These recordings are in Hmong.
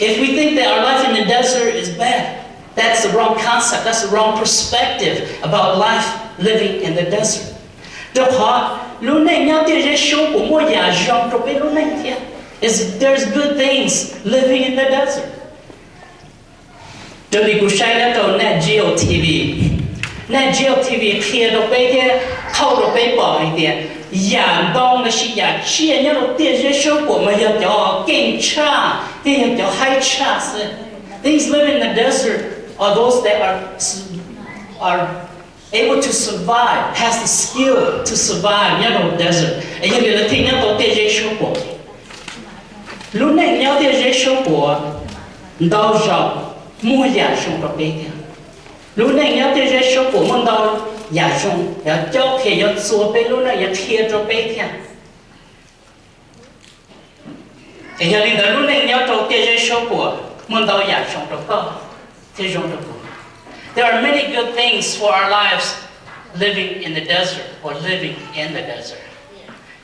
If we think that our life in the desert is bad, that's the wrong concept, that's the wrong perspective about life living in the desert. Rau qhov lub neej nyob tiaj zeb suab puam muaj yam zoo rau peb lub neej thiab. Is, there's good things living in the desert. Raws li kuv saib nyob rau Nat Geo T V, Nat Geo T V qhia rau peb thiab qhia rau peb pom hais tias yam ntoo los sis yam tsiaj nyob rau tiaj zeb suab puam mas yog cov keej tshaj thiab yog cov haib tshaj xwb. Things living in the desert are those that are, are able to survive, has the skill to survive nyob rau desert, es yog li lawv thiaj nyob tau tiaj zeb suab puam. Lub neej nyob tiaj zeb suab puam ntau zaus muaj yam zoo rau peb thiab. Lub neej nyob tiaj zeb suab puam muaj ntau yam zoo, yog cob qhia, yog txuas peb lub neej, yog qhia rau peb thiab. Es yog li ntawd lub neej nyob rau tiaj zeb suab puam muaj ntau yam zoo rau koj thiab zoo rau kuv. There are many good things for our lives living in the desert or living in the desert.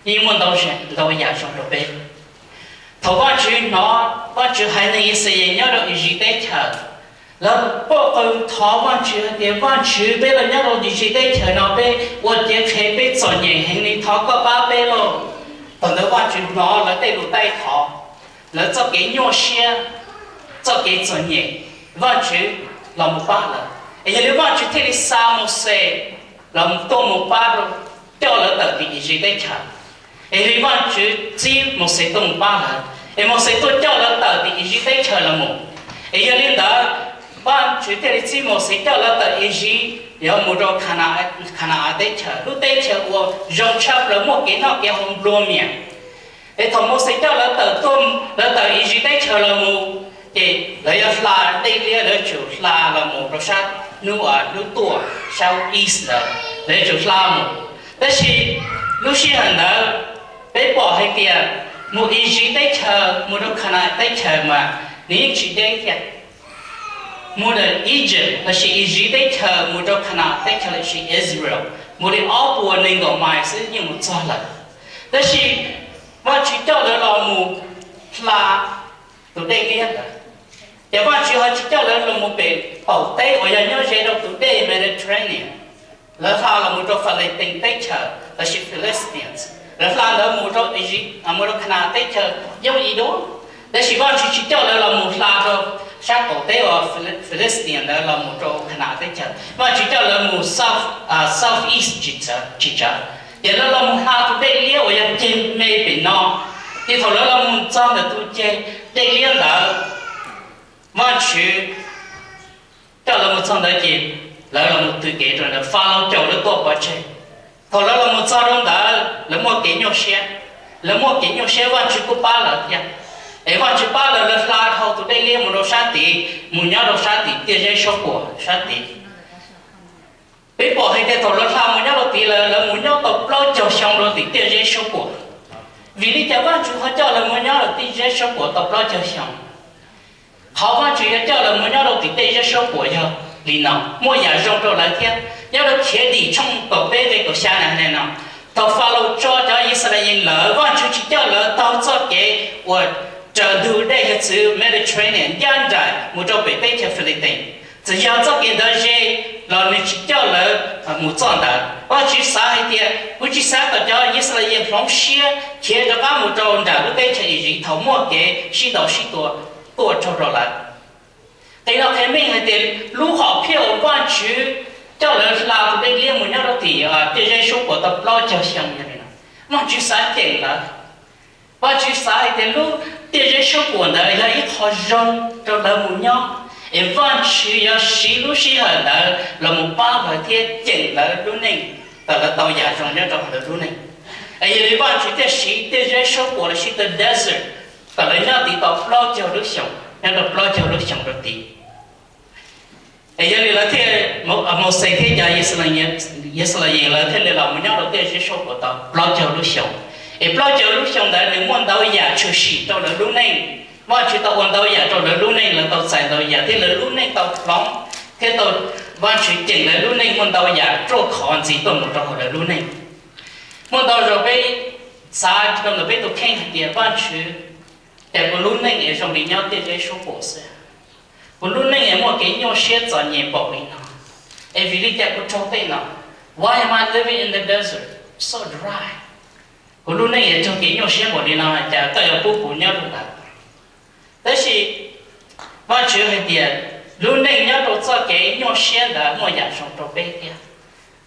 Yeej muaj ntau, ntau yam zoo rau peb. Thaum Vajtswv hnov, Vajtswv haiv neeg Yixalayees nyob rau Iziv teb chaws, lawv pom qw thov Vajtswv hais tias, Vajtswv, peb los nyob rau Iziv teb chaws no peb ua cev qhev, peb txom nyem heev li, thov koj pab peb lauj. Thaum ntawd Vajtswv hnov lawv tej lus taij thov, lawv txoj kev nyuaj siab, txoj kev txom nyem, Vajtswv los mus pab lawv. Es yog li Vajtswv thiaj li xa Mauxes los tuaj mus pab, coj lawv tawm tim Iziv teb chaws. Es li Vajtswv txib Mauxes tuaj mus pab lawv, es Mauxes tuaj coj lawv tawm tim Iziv teb chaws los mus. Es yog li ntawd, Vajtswv thiaj li txib Mauxes coj lawv tawm Iziv, yuav mus rau Khana-, Khana-as teb chaws, lub teb chaws uas zoo tshaj plaws, muaj kev noj kev haus nplua mias. Es thaum Mauxes coj lawv tawm tuaj, lawv tawm Iziv teb chaws los mus, ces lawv yuav hla dej liab, lawv tsum hla los mus rau sab hnub, hnub tuaj, sab east ntawd, lawv yuav tsum hla mus. Tab sis lub sij hawm ntawd peb pom hais tias mus Iziv teb chaws mus rau Khana-as teb chaws mas nws yeej tsis deb thiab. Mus ntawm Egypt lossis Iziv teb chaws mus rau Khana-as teb chaws lossis Israel mus li ob puas nees nkaum mais xwb yeej mus txog lawm. Tab sis Vajtswv coj lawv los mus hla tus dej liab ntawd, ces Vajtswv ho tsis coj lawv los mus pem qaum teb uas yog nyob ze rau tus dej Mediterranean. Lawv hla los mus rau Philistines teb chaws lossis Philistines, lawv hla ntawd mus rau Iziv, mus rau Khana-as teb chaws yooj yim dua. Tab sis Vajtswv tsis coj lawv los mus hla rau sab qaum teb uas Philistines ntawd los mus rau Khana-as teb chaws, Vajtswv coj lawv mus south, south east tsis txawv, tsis txawv. Ces lawv los mus hla tus dej liab uas yog ceg me pem no. Ces thaum lawv los mus txog ntawm tus ceg dej liab ntawd, Vajtswv coj lawv mus txog ntawd ces lawv los mus tw kev rau ntawd, Falaus caum lawv tuaj pov tseg. Thaum lawv los mus txog rau ntawd lawv muaj kev nyuaj siab, lawv muaj kev nyuaj siab, Vajtswv kuj pab lawv thiab. Es Vajtswv pab lawv, lawv hla dhau tus dej liab mus rau sab tid, mus nyob rau sab tim tiaj zeb suab puam sab tid. Peb pom hais tias thaum lawv hla mus nyob rau tid lawm, lawv mus nyob tau plaub caug xyoo rau tim tiaj zeb suab puam. Vim li cas Vajtswv ho coj lawv mus nyob rau tiaj zeb suab puam tau plaub caug xyoo? Qhov Vajtswv yuav coj lawv mus nyob rau tim tiaj zeb suab puam yog li no, muaj yam zoo rau lawv thiab. Nyob rau Khiavdim tshooj kaum peb nqe kaum xya na hais li no: Thaum Falaus tso cov Yixalayees lawm, Vajtswv tsis coj lawv taug txoj kev uas raws ntug dej hiav txwv Mediterranean ncaj nraim mus rau pem teb chaws Philistines. Txawm yog txoj kev ntawd ze los nws tsis coj lawv mus txoj ntawd. Vajtswv xav hais tias, kuv tsis xav kom cov Yixalayees hloov siab khiav rov qab mus rau nram lub teb chaws Iziv thaum muaj kev sib ntaus sib tua tuaj raug rau lawv. Qhia no qhia meej hais tias lub hom phiaj uas Vajtswv coj lawv hla tus dej liab mus nyob rau tim tiaj zeb suab puam tau plaub caug xyoo yog li no. Vajtswv xav ceem lawv. Vajtswv xav hais tias lub tiaj zeb suab puam ntawd yog ib qho zoo rau lawv mus nyob, es Vajtswv yuav siv lub sij hawm ntawd los mus pab lawv thiab ceem lawv lub neej kom lawv tau yam zoo nyob rau hauv lawv lub neej. Es yog li Vajtswv thiaj siv tiaj zeb suab puam lossis the desert kom lawv nyob tid tau plaub caug lub xyoos, nyob rau plaub caug lub xyoos rau tid. Es yog li lawv thiaj, Mauxes thiab cov Yixalayees lawv thiaj li los mus nyob rau tiaj zeb suab puam tau plaub caug lub xyoos. Es plaub caug lub xyoos ntawd nws muaj ntau yam tshwm sim rau lawv lub neej. Vajtswv tau ua ntau yam rau lawv lub neej, lawv tau txais ntau yam thiab lawv lub neej tau hloov thiab tau, Vajtswv ceem lawv lub neej muaj ntau yam ruaj khov ntxiv tuaj mus rau hauv lawv lub neej. Muaj ntau zaus peb xav rau ntawm peb tus kheej hais tias Vajtswv Ces kuv lub neej es zoo li nyob tiaj zeb suab puam xwb. Kuv lub neej es muaj kev nyuaj siab txom nyem npaum li no. Es vim li cas kuv raug tej no? Why am I living in the desert? So dry. Kuv lub neej es raug kev nyuaj siab npaum li no, cas koj yuav pub kuv nyob rau ntawd? Tab sis Vajtswv hais tias lub neej nyob rau txoj kev nyuaj siab ntawd muaj yam zoo rau peb thiab.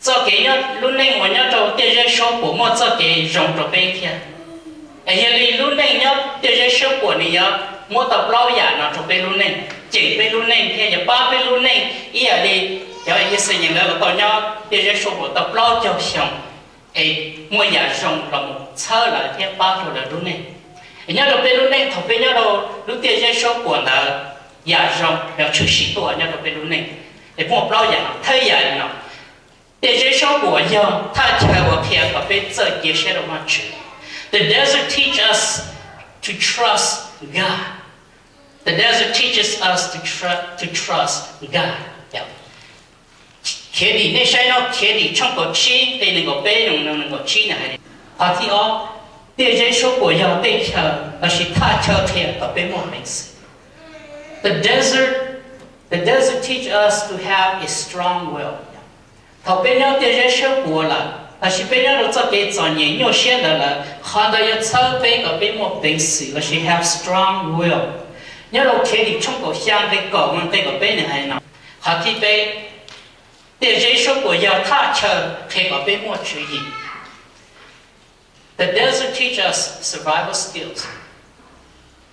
Txoj kev nyob, lub neej uas nyob rau tiaj zeb suab puam muaj txoj kev zoo rau peb thiab. Es yog li lub neej nyob tiaj zeb suab puam nws yuav muab tau plaub yam no rau peb lub neej, ceem peb lub neej thiab yuav pab peb lub neej ib yam li cov Yixalayees lawv los tau nyob tiaj zeb suab puam tau plaub caug xyoo, es muaj yam zoo los mus txhawb lawv thiab pab rau lawv lub neej. Es nyob rau peb lub neej thaum peb nyob rau lub tiaj zeb suab puam ntawd, yam zoo yuav tshwm sim tuaj nyob rau peb lub neej. Es muaj plaub yam no, thawj yam no, tiaj zeb suab puam yog thaj chaw uas qhia kom peb txawj cia siab rau Vajtswv. The desert teach us to trust God. The desert teaches us to, tr- to trust God. Khiav Dim, nej saib no, Khiav Dim tshooj kaum tsib nqe nees nkaum peb, nees nkaum tsib na hais li, qhov thib ob, tiaj zeb suab puam yog tej chaw lossis thaj chaw qhia kom peb muaj peev xwm. The desert, the desert teach us to have a strong will. Thaum peb nyob tiaj zeb suab puam lawm lossis peb nyob rau txoj kev txom nyem nyuaj siab ntawd lawm, qhov ntawd yuav txhawb peb kom peb muaj peev xwm lossis have strong will. Nyob rau Khiav Dim tshooj kaum xya nqe kaum mus nqe kaum peb nws hais no, qhov thib peb, tiaj zeb suab puam yog thaj chaw qhia kom peb muaj tswv yim. The desert teach us survival skills.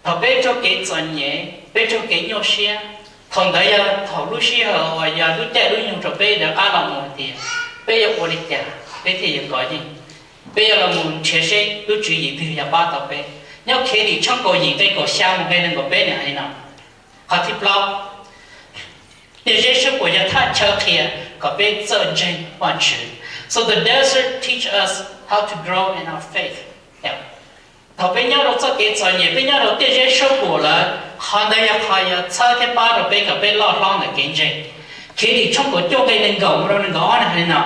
Thaum peb raug kev txom nyem, peb raug kev nyuaj siab, thaum ntawd yog thaum lub sij hawm uas yog lub caij lub nyoog rau peb rov qab los mus hais tias peb yuav ua li cas peb thiaj yuav kov yeej, peb yuav los mus nrhiav seb lub tswv yim twg yog pab tau peb. Nyob Khiav Dim tshooj kaum yim nqe kaum xya mus nqe nees nkaum peb nws hais li no, qhov thib plaub, tiaj zeb suab puam yog thaj chaw qhia kom peb txawj ntseeg Vajtswv. So the desert teach us how to grow in our faith. Thaum peb nyob rau txoj kev txom nyem, peb nyob rau tiaj zeb suab puam lawm, qhov ntawd yog qhov yuav txhawb thiab pab rau peb kom peb loj hlob ntawm kev ntseeg. Khiav Dim tshooj kaum cuaj nqe nees nkaum mus rau nees nkaum ob nws hais li no,